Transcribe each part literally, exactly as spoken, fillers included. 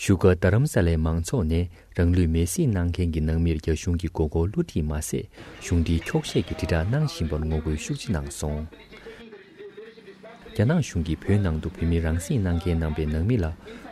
བཞུགས་སྒར་རྡ་རམ་ས་ལའི་མང་ཚོགས་ནས་རང་ལུས་མེར་སྲེག་གནང་མཁན་གྱི་ནང་མིར་རྒྱ་གཞུང་གི་མགོ་སྐོར་བསླུ་བྲིད་མ་ཟད། གཞུང་འབྲེལ་འཁྱོག་བཤད་ཀྱི་དྲིལ་བསྒྲགས་གནང་བཞིན་པར་ངོ་རྒོལ་ཤུགས་ཆེ་གནང་སོང་། རྒྱ་ནག་གཞུང་གིས་བོད་ནང་དུ་བོད་མི་རང་སྲེག་གནང་མཁན་ནང་པའི་ནང་མི་ལ་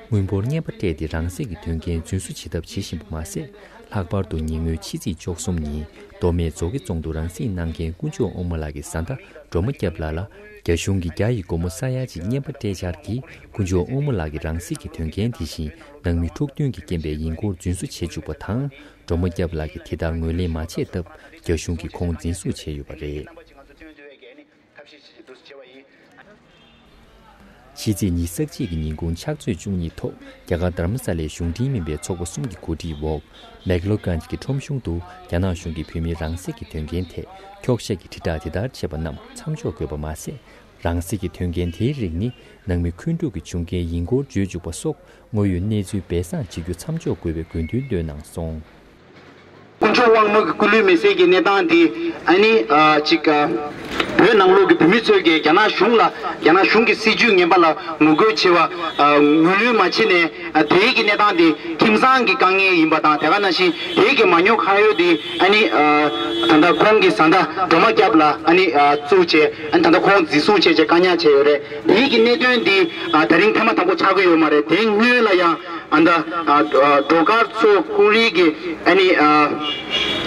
དངུལ་འབོར་རྔན་པ་སྤྲད་དེ་རང་སྲེག་གི་དོན་རྐྱེན་རྫུན་བཟོ་བྱེད་ཐབས་བྱེད་བཞིན་པ་མ་ཟད། ལྷག་པར་དུ་ཉེ་སྔོན་ཕྱི་ཚེས་བཅུ་གསུམ་ཉིན་མདོ་སྨད་མཛོ་དགེ་རྫོང་དུ་རང་སྲེག་གནང་མཁན་དཀོན་མཆོག་དབང་མོ་ལགས་ཀྱི་བཟའ་ཟླ་སྒྲོལ་མ་སྐྱབས་ལགས་ལ་རྒྱ་གཞུང་གིས་བརྒྱ་ཡི་སྒོར་མོ་ས་ཡ་གཅིག་རྔན་པ་སྤྲད་འཆར་གྱིས། དཀོན་མཆོག་དབང་མོ་ལགས་ཀྱི་རང་སྲེག་གི་དོན་རྐྱེན་དེ་བཞིན་ནང་མི་འཁྲུག་སྟོན་གྱི་རྐྱེན་པས་ཡིན་སྐོར་རྫུན་བཟོ་བྱས་བཅུག་པ་དང་། སྒྲོལ་མ་སྐྱབས་ལགས་ཀྱིས་དེ་ལྟར་ངོས་ལེན་མ་བྱས་སྟབས། རྒྱ་གཞུང་གིས་ཁོང་འཛིན་བཟུང་བྱས་ཡོད་པ་རེད། ཕྱི་ཚེས་ཉི་ཤུ་རྩ་གཅིག་གི་ཉིན་གུང་ཕྱག་ཚོད་བཅུ་གཉིས་ཐོག་རྒྱ་གར་རྡ་རམ་ས་ལའི་གཞུང་འབྲེལ་མིན་པའི་ཚོགས་པ་གསུམ་གྱི་གོ་སྒྲིག་འོག་མེག་ལོ་གྷན་ཇི་གི་ཁྲོམ་གཞུང་དུ་རྒྱ་ནག་གཞུང་གིས་བོད་མིའི་རང་སྲེག་གི་དོན་རྐྱེན་ཐད་འཁྱོག་བཤད་ཀྱི་དྲིལ་བསྒྲགས་དེ་ལྟར་བྱས་པ་རྣམས་མཚམས་འཇོག་དགོས་པ་མ་ཟད། རང་སྲེག་གི་དོན་རྐྱེན་དེའི་རིགས་ནི་ནང་མི་འཁོན་འཁྲུག་གི་བྱུང་རྐྱེན་ཡིན་སྐོར་བརྗོད་བཅུག་པ་སོགས་དངོས་ཡོད་གནས་ཚུལ་སྦས་གསང་བྱེད་རྒྱུ་མཚམས་འཇོག་དགོས་པའི་དགོས་འདུན་བཏོན་གནང་སོང་། དཀོན་མཆོག་དབང་མོ་གི་སྐུ་ལུས་མེར་སྲེག་གི་གནས་སྟངས་འདི་ཨ་ནི་ཨ་ཅིག་ཨ་བོད་ནང་ལོགས་ཀྱི་བོད་མི་ཚོས་ཀྱིས་རྒྱ་ནག་གཞུང་ལ་རྒྱ་ནག་གཞུང་གི་སྲིད་ཇུས་ངན་པ་ལ་ངོ་རྒོལ་བྱེད་པ་ཨ་ངོས་ལེན་མ་བྱས་ནས། ཨ་དེའི་གི་གནས་སྟངས་དེ་ཁྱིམ་ཚང་གི་དཀའ་ངལ་ཡིན་པ་དང་། དེ་ག་ནང་བཞིན་དེའི་གི་མ་ཉོ་ཁ་ཡོད་དེ་ཨ་ནི་ཨ་ད་ལྟ་ཁོང་གི་བཟའ་ཟླ་སྒྲོལ་མ་སྐྱབས་ལ་ཨ་ནི་ཨ་བཙུགས་བྱས། ཨ་ནི་ད་ལྟ་ཁོང་འཛིན་བཟུང་བྱས་བྱས་བཀག་ཉར་བྱས་ཡོད་རེད། དེའི་གི་གནད་དོན་དེ་ཨ་ད་རིང་ཐེངས་མ་དང་པོ་ཆགས་ཀྱི་ཡོད་མ་རེད། དེ་སྔོན་ལ་ཡང་ཨ་ད་ཨ་ཨ་སྒྲོལ་དཀར་མཚོ་ཀུན་རིག་གི་ཨ་ནི་ཨ་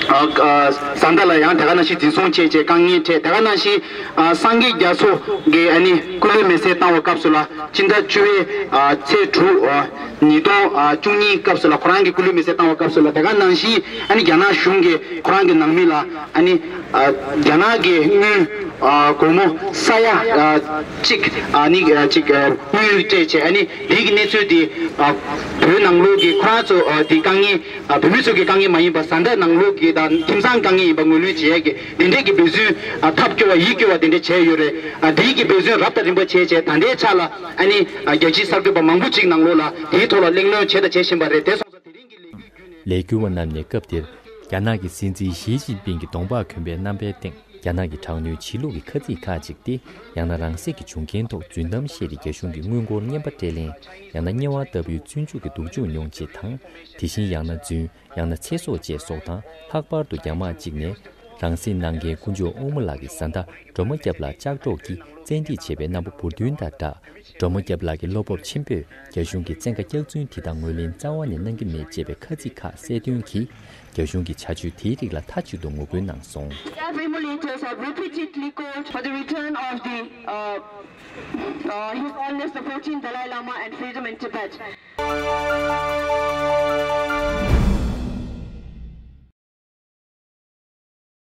ཨ་ཨ་བཟའ་ཟླ་ལ་ཡང་དེ་ག་ནང་བཞིན་འཛིན་བཟུང་བྱས་བྱས་བཀག་ཉར་བྱས། དེ་ག་ནང་བཞིན་ཨ་སངས་རྒྱས་རྒྱ་མཚོ་གི་ཨ་ནི་སྐུ་ལུས་མེར་སྲེག་བཏང་བའི་སྐབས་སུ་ལ། སྤྱི་ཟླ་བཅུ་པའི་ཨ་ཚེས་དྲུག་ཨ་ཉིས་སྟོང་ཨ་བཅུ་གཉིས་སྐབས་སུ་ལ་ཁོ་རང་གི་སྐུ་ལུས་མེར་སྲེག་བཏང་བའི་སྐབས་སུ་ལ། དེ་ག་ནང་བཞིན་ཨ་ནི་རྒྱ་ནག་གཞུང་གིས་ཁོ་རང་གི་ནང་མི་ལ་ཨ་ནི་ཨ་རྒྱ་ནག་གི་དངུལ་ཨ་སྒོར་མོ་ས་ཡ་ཨ་གཅིག་ཨ་ནི་ཨ་གཅིག་ཨ་དངུལ་སྤྲད་བྱས། ཨ་ནི་དེའི་གི་གནས་ཚུལ་དེ་ཨ་བོད་ནང་ལོགས་ཀྱི་ཁོ་རང་ཚོ་ཨ་དེ་དཀའ་ངལ། ཨ་བོད་མི་ཚོ་གི་དཀའ་ངལ་མ་ཡིན་པ། བཟའ་ཟླ་ནང་ལོགས་ཀྱི་དང་ཁྱིམ་ཚང་དཀའ་ངལ་ཡིན་པ་ངོས་ལེན་བྱེད་ཡས་ཀྱི་དེ་འདྲས་ཀྱི་འབད་བརྩོན་ཨ་ཐབས་སྐྱོ་བ་ཡིད་སྐྱོ་བ་དེ་འདྲས་བྱས་ཡོད་རེད། ཨ་དེའི་གི་འབད་བརྩོན་རབ་དང་རིམ་པ་བྱས་བྱས་ད་ལྟའི་ཆ་ལ་ཨ་ནི་ཨ་རྒྱལ་སྤྱིའི་གསར་འགོད་པ་མང་པོ་ཅིག་ནང་ལོགས་ལ་དེའི་ཐོག་ལ་གླེང་སློང་བྱས་དང་བྱེད་བཞིན་པ་རེད། དེ་སོང་ཙང་དེ་རིང་གི་ལས་འགུལ་ལས་འགུལ་བ་རྣམས་ནས་སྐབས་དེར་རྒྱ་ནག་གི་སྲིད་འཛིན་ཞི་ཅིན་ཕིང་གི་གདོང་པགས་གོན་པའི་རྣམ་པའི་སྟེང་རྒྱ་ནག་གི་དྲག་གནོན་བྱེད་ལུགས་ཀྱི་ཁ་ཚིག་ཁག་ཅིག་སྟེ། ཡང་ན་རང་སྲེག་གི་བྱུང་རྐྱེན་ཐོག་རྫུན་གཏམ་བཤད་དེ་རྒྱ་གཞུང་གི་དངུལ་སྒོར་རྔན་པ་སྤྲད་ལེན། ཡང་ན་དམྱལ་བ་ལྟ་བུའི་བཙོན་འཇུག་གི་སྡུག་སྦྱོང་མྱོང་ཆེད་དང་། དེ་བཞིན་ཡང་ན་རྫུན། ཡང་ན་ཚེ་སྲོག་བཅས་སོགས་དང་། ལྷག་པར་དུ་རྒྱ་དམག་གཅིག་ནས་རང་སྲེག་གནང་མཁན་དཀོན་མཆོག་དབང་མོ་ལགས་ཀྱི་བཟའ་ཟླ་སྒྲོལ་མ་སྐྱབས་ལགས་ལྕགས་སྒྲོག་གིས་བཙན་ཁྲིད་བྱས་པའི་རྣམ་པ་འབུར་འདོན་དང་སྦྲགས། སྒྲོལ་མ་སྐྱབས་ལགས་ཀྱི་བློ་སྤོབས་ཆེན་པོས་རྒྱ་གཞུང་གི་བཙན་བཀའ་སྐྱག་རྫུན་དེ་དག་ངོས་ལེན་རྩ་བ་ནས་གནང་གི་མེད་ཅེས་པའི་ཁ་ཚིག་ཁག་གསལ་སྟོན་གྱིས། རྒྱ་གཞུང་གི་བྱ་སྤྱོད་དེའི་རིགས་ལ་མཐའ་གཅིག་ཏུ་ངོ་རྒོལ་གནང་སོང་། As emulators have repeatedly called for the return of the, uh, uh, His Holiness the fourteenth Dalai Lama and freedom in Tibet.